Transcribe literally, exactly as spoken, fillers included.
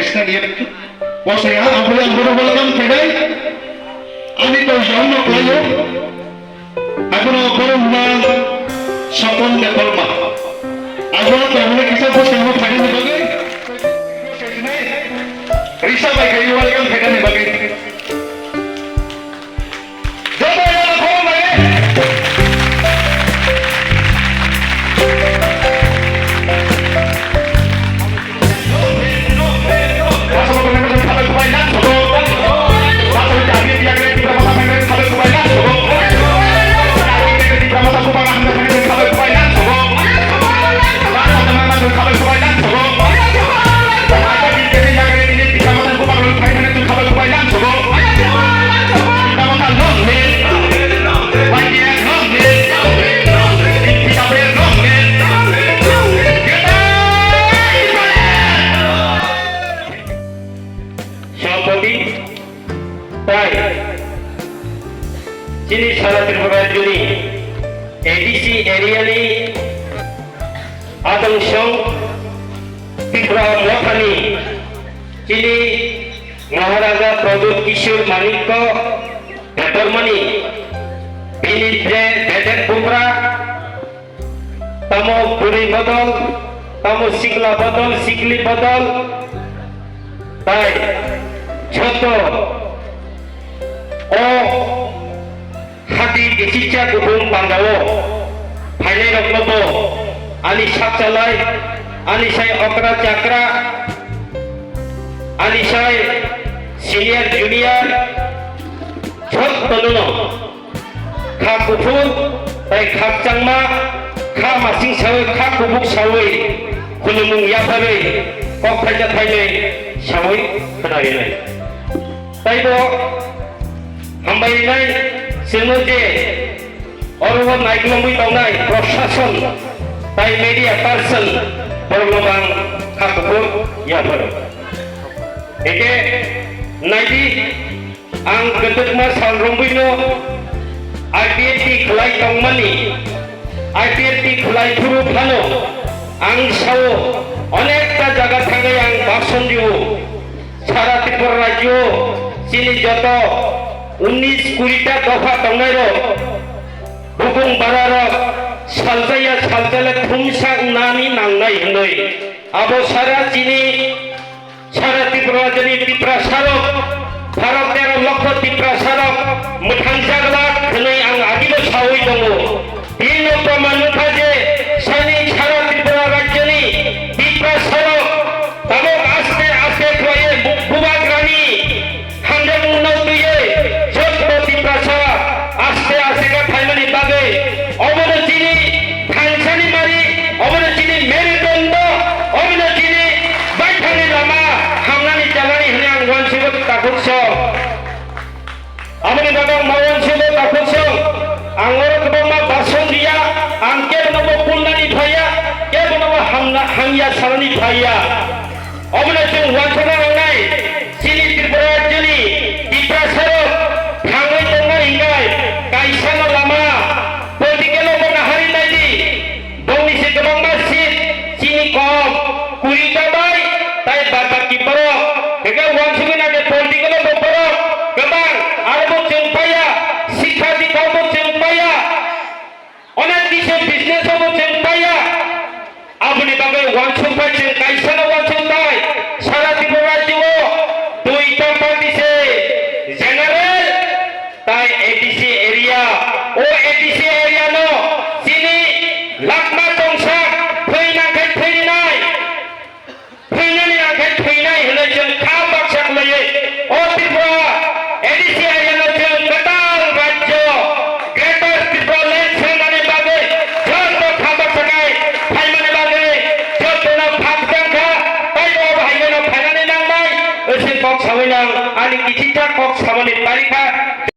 Wasaya, ang bwrwi ang borok welcome khainai. Ani to jom no khlaio. Abono borok hwnma Sopon Debbarma. Abono to hwnwi kisa bwskango phainani bagwi. Risa bai khai welcome khainani bagwi. Sabapati, tai chini sara Tripura rajyoni A D C area ni adong song Tipra Mothani chini Maharaja Pradyot Kishore Manikya Debbarmani bini je bedek bugra, tamo bwrwi bodol, tamo sikla bodol, sikli bodol, tai joto o hati bichicha kubung pandao phainairokno bo ani sakchalai, ani sai okra chakra, ani sai senior junior jotono no kha kuphur tai khakchangma, kha masing sawi, kha kubuk sawi, khulumung yapharwi kok thaisa thainwi sawi khna rinai. Taibo hambai rinai chwngno je oro naikhlongwi tongnai proshason tai media person borokno bo ang kha kuphur yapharo. Eke naidi, ang kwtwkma sal romwi no I P F T khlai tongmani, I P F T khlai phuru phano ang sao onekta jaga thangwi ang bhasan rio. Sara Tripura rajyo chini joto unnish kuri ta dopha tongnairok, bukung bararok saljaya saljale thumsa wngnani nangnai hwnwi abo sara chini sara Tripura rajyoni Tiprasarok, Bharat tero lokho Tiprasarok mwthangjaglak hwnwi ang agino saui tongo. Bini no proman wngkha je sani sara Tripura rajyoni Tiprasarok tabok aste aste khlaiwi bu-, bubagrani hamjakmungno twiwi joto Tiprasa aste aste khe phaimani bagwi obono chini thansani mari, obono chini merudondo, obono chini baithangni lama hamnani chalani hwnwi ang uansukgo takhuk song. Aboni bagwi ang ma uansukgo takhuk song. Ang oro kwbangma bhasan riya, ang kebono bo kulnani phaiya, kebono bo hamna, hamya sanani phaiya. Obono chwng uansukna nangnai, chini Tripura rajyoni Tiprasarok thangwi tongnai hwnkhe kaisano lama political-o bo nahari naidi, bongni se kwbangma seat chini kom, kuri ta bai tai bad baki borok, hwnkhe uansukwi naidi political-o bo borok kwbang, aro bo chwng paiya, sikha dikha bo chwng paiya. Onek kisa business obo chwng paiya. Aboni bagwi uansukbai chwng kaisano uansukbai. Sara Tripura rajyo o duita party se general tai A D C area. O A D C area no chini lakma tongsa thwi nangkhe thwi rinai. Thwinani nangkhe thwinai hwnwi chwng kha baksa khlaiwi o Tripura A D C area no chwng kwtal rajyo Greater Tripura Land swngnani bagwi joto kha baksa khai phaimani bagwi jotono khakchang kha, tei bo bahai no phainani nangnai. Wngsi kok sawi nang ani kichita kok samani tarikha